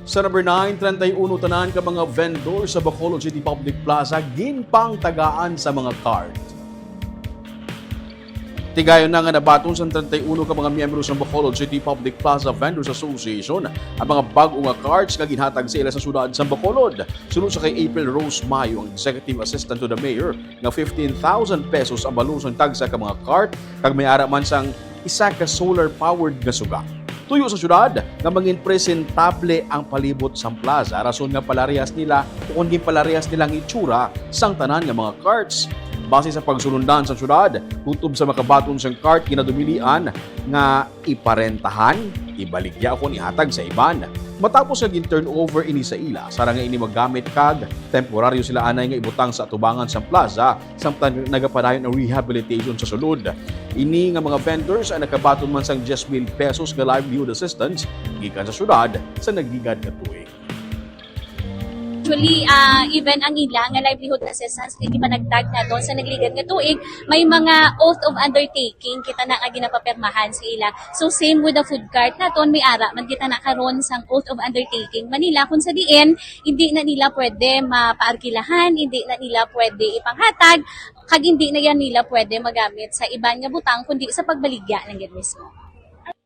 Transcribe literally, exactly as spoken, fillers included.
Sa number nine, treinta y uno tanan ka mga vendor sa Bacolod City Public Plaza ginpangtagaan sa mga cart. Tigayon na nga nabaton sang treinta y uno ka mga miyembro sang Bacolod City Public Plaza Vendors Association ang mga bag-o nga carts nga ginhatag sa ila sa siyudad sang Bacolod. Suno sa kay April Rose Mayo, ang Executive Assistant to the Mayor, nga fifteen thousand pesos ang balor sang tagsa ka mga cart kag may ara man sang isa ka solar-powered nga suga. Tuyo sa siyudad nga mangin presentable ang palibot sang plaza, rason nga palarehas nila o kon ginpalarehas nila ang itsura sang tanan nga mga carts. Base sa pagsulundan sa siyudad, kutob sa makabaton sang cart ginadumilian nga iparentahan, ibaligya o kon ihatag sa iban. Matapos nga gin-turnover ini sa ila, sarang nga ini magamit kag temporaryo sila anay nga ibutang sa atubangan sang plaza samtang nagapadayon ang rehabilitation sa sulod. Ini nga mga vendors ang nakabaton man sang diyes mil pesos nga livelihood assistance gikan sa siyudad sa nagligad nga tuig. Actually, ah, even ang ila nga livelihood assistance nga gipanagtag naton sa nagligad nga tuig, may mga oath of undertaking kita na nga ginapapirmahan sa ila. So same with the food cart naton, may ara man kita na karon sang oath of undertaking man nila kung sa diin hindi na nila pwede mapaarkilahan, hindi na nila pwede ipanghatag, kag hindi na yan nila pwede magamit sa iban nga butang kundi sa pagbaligya lang gid mismo.